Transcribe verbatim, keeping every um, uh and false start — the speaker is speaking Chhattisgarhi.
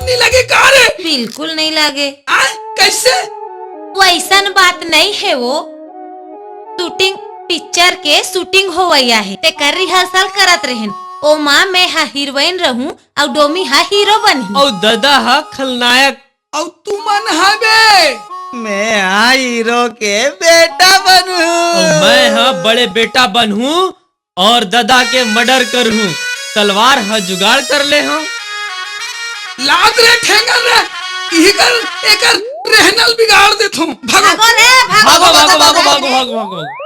नहीं लगे का रे? बिल्कुल नहीं लगे। आय, कैसे? वैसन बात नहीं है वो। शूटिंग, पिक्चर के शूटिंग होवइया है, तेकर रिहर्सल करत रहेन। ओमा मैं हा हीरोइन रहूं अउ डोमी हा हीरो बनही। अउ ददा हा खलनायक। अउ तुमन हा बे? मैं हा हीरो के बेटा बनहूं। अउ मैं हा बड़े बेटा बनहूं। और ददा के मर्डर करहूं, तलवार ह जुगाड़ कर ले हूं। लात रे ठेंगन रे, इही कर एकर रहनल बिगाड़ देथों। भागो। भागो रे, भागो, भागो, भागो, भागो, भागो, भागो, भागो, भागो।